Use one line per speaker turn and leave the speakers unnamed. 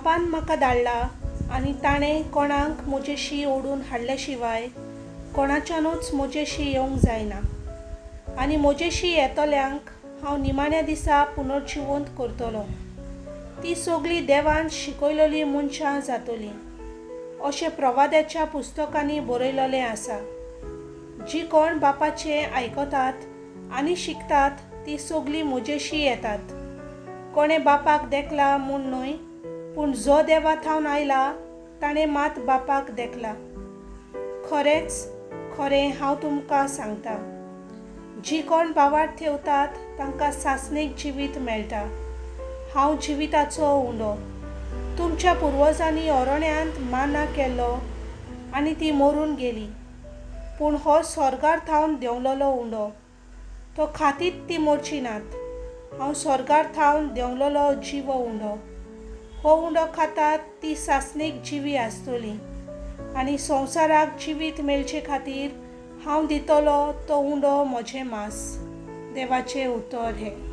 बापान म्हाका धाडला आनी ताणें कोणाक म्हजेशी ओडून हाडले शिवाय कोणाच्यानूच म्हजेशी येवंक जायना. आनी म्हजेशी येतल्यांक हांव निमाण्या दिसा पुनर्जिवंत करतलो. ती सगळीं देवान शिकयलेलीं मनशां जातलीं अशें प्रवाद्याच्या पुस्तकांनी बरयलेलें आसा. जीं कोण बापाचें आयकतात आनी शिकतात तीं सगळीं म्हजेशी येतात. कोणें बापाक देखला म्हूण न्हय, पूण जो देवा थावन आयला ताणें मात बापाक देखला. खरेंच खरें हांव तुमकां सांगता, जीं कोण भावार्थ ठेवतात तांकां सासणीक जिवीत मेळटा. हांव जिविताचो उंडो. तुमच्या पुर्वजांनी अरण्यांत माना केल्लो आनी ती मरून गेली. पूण हो स्वर्गार थावन देंवलेलो उंडो, तो खातीत ती मरची नात. हांव स्वर्गार थावन देंवलेलो जिवो उंडो. हो उंडो खातात ती सासणीक जिवी आसतली आनी संवसाराक जिवीत मेळचे खातीर हांव दितलो तो उंडो म्हजें मांस. देवाचें उतर हें.